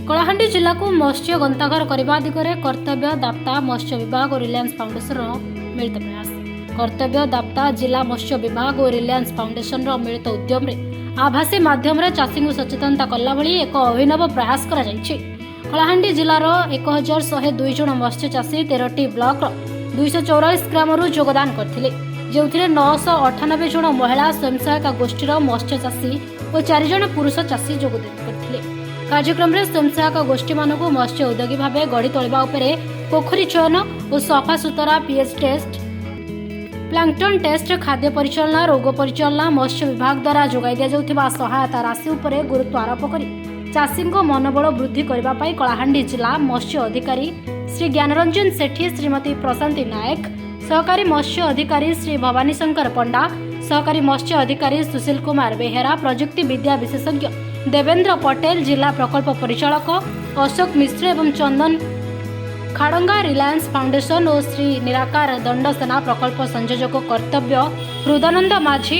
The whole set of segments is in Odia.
କଳାହାଣ୍ଡି ଜିଲ୍ଲାକୁ ମତ୍ସ୍ୟ ଗନ୍ତାଘର କରିବା ଦିଗରେ କର୍ତ୍ତବ୍ୟ ଦାପ୍ତା, ମତ୍ସ୍ୟ ବିଭାଗ ଓ ରିଲାଏନ୍ସ ଫାଉଣ୍ଡେସନର ମିଳିତ ପ୍ରୟାସ। କର୍ତ୍ତବ୍ୟ ଦାପ୍ତା, ଜିଲ୍ଲା ମତ୍ସ୍ୟ ବିଭାଗ ଓ ରିଲାଏନ୍ସ ଫାଉଣ୍ଡେସନର ମିଳିତ ଉଦ୍ୟମରେ ଆଭାସୀ ମାଧ୍ୟମରେ ଚାଷୀଙ୍କୁ ସଚେତନତା କଲା ଭଳି ଏକ ଅଭିନବ ପ୍ରୟାସ କରାଯାଇଛି। କଳାହାଣ୍ଡି ଜିଲ୍ଲାର 1102 ଜଣ ମତ୍ସ୍ୟ ଚାଷୀ 13ଟି ବ୍ଲକର 244 ଗ୍ରାମରୁ ଯୋଗଦାନ କରିଥିଲେ, ଯେଉଁଥିରେ 998 ଜଣ ମହିଳା ସ୍ୱୟଂ ସହାୟକ ଗୋଷ୍ଠୀର ମତ୍ସ୍ୟ ଚାଷୀ ଓ 4 ଜଣ ପୁରୁଷ ଚାଷୀ ଯୋଗଦାନ କରିଥିଲେ। କାର୍ଯ୍ୟକ୍ରମରେ ସ୍ୱୟଂ ସହାୟକ ଗୋଷ୍ଠୀମାନଙ୍କୁ ମତ୍ସ୍ୟ ଉଦ୍ୟୋଗୀ ଭାବେ ଗଢ଼ି ତୋଳିବା ଉପରେ ପୋଖରୀ ଚୟନ ଓ ସଫାସୁତରା, ପିଏଚ୍ ଟେଷ୍ଟ, ପ୍ଲାଙ୍କଟନ୍ ଟେଷ୍ଟ, ଖାଦ୍ୟ ପରିଚାଳନା, ରୋଗ ପରିଚାଳନା, ମତ୍ସ୍ୟ ବିଭାଗ ଦ୍ୱାରା ଯୋଗାଇ ଦିଆଯାଉଥିବା ସହାୟତା ରାଶି ଉପରେ ଗୁରୁତ୍ୱ ଆରୋପ କରି ଚାଷୀଙ୍କ ମନୋବଳ ବୃଦ୍ଧି କରିବା ପାଇଁ କଳାହାଣ୍ଡି ଜିଲ୍ଲା ମତ୍ସ୍ୟ ଅଧିକାରୀ ଶ୍ରୀ ଜ୍ଞାନରଞ୍ଜନ ସେଠୀ, ଶ୍ରୀମତୀ ପ୍ରଶାନ୍ତି ନାୟକ, ସହକାରୀ ମତ୍ସ୍ୟ ଅଧିକାରୀ ଶ୍ରୀ ଭବାନୀ ଶଙ୍କର ପଣ୍ଡା, ସହକାରୀ ମତ୍ସ୍ୟ ଅଧିକାରୀ ସୁଶୀଲ କୁମାର ବେହେରା, ପ୍ରଯୁକ୍ତି ବିଦ୍ୟା ବିଶେଷଜ୍ଞ ଦେବେନ୍ଦ୍ର ପଟେଲ, ଜିଲ୍ଲା ପ୍ରକଳ୍ପ ପରିଚାଳକ ଅଶୋକ ମିଶ୍ର ଏବଂ ଚନ୍ଦନ ଖାଡ଼ଙ୍ଗା, ରିଲାଏନ୍ସ ଫାଉଣ୍ଡେସନ ଓ ଶ୍ରୀ ନିରାକାର ଦଣ୍ଡସେନା ପ୍ରକଳ୍ପ ସଂଯୋଜକ କର୍ତ୍ତବ୍ୟ ହୃଦାନନ୍ଦ ମାଝୀ,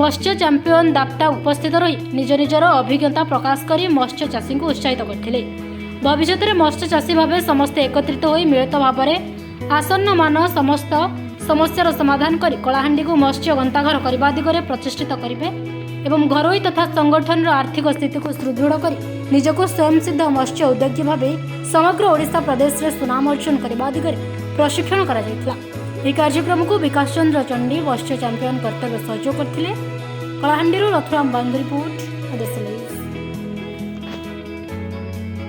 ମତ୍ସ୍ୟ ଚାମ୍ପିୟନ ଦାପ୍ତା ଉପସ୍ଥିତ ରହି ନିଜ ନିଜର ଅଭିଜ୍ଞତା ପ୍ରକାଶ କରି ମତ୍ସ୍ୟ ଚାଷୀଙ୍କୁ ଉତ୍ସାହିତ କରିଥିଲେ। ଭବିଷ୍ୟତରେ ମତ୍ସ୍ୟ ଚାଷୀ ଭାବେ ସମସ୍ତେ ଏକତ୍ରିତ ହୋଇ ମିଳିତ ଭାବରେ ଆସନ୍ନମାନ ସମସ୍ତ ସମସ୍ୟାର ସମାଧାନ କରି କଳାହାଣ୍ଡିକୁ ମତ୍ସ୍ୟ ଗନ୍ତାଘର କରିବା ଦିଗରେ ପ୍ରଚେଷ୍ଟିତ କରିବେ ଏବଂ ଘରୋଇ ତଥା ସଂଗଠନର ଆର୍ଥିକ ସ୍ଥିତିକୁ ସୁଦୃଢ଼ କରି ନିଜକୁ ସ୍ୱୟଂସିଦ୍ଧ ମତ୍ସ୍ୟ ଉଦ୍ୟୋଗୀ ଭାବେ ସମଗ୍ର ଓଡ଼ିଶା ପ୍ରଦେଶରେ ସୁନାମ ଅର୍ଜନ କରିବା ଦିଗରେ ପ୍ରଶିକ୍ଷଣ କରାଯାଇଥିଲା। ଏହି କାର୍ଯ୍ୟକ୍ରମକୁ ବିକାଶ ଚନ୍ଦ୍ର ଚଣ୍ଡୀ, ମତ୍ସ୍ୟ ଚାମ୍ପିୟନ କର୍ତ୍ତବ୍ୟ ସହଯୋଗ କରିଥିଲେ। କଳାହାଣ୍ଡିରୁ ରଥୁରାମ ବାନ୍ଧ ରିପୋର୍ଟ।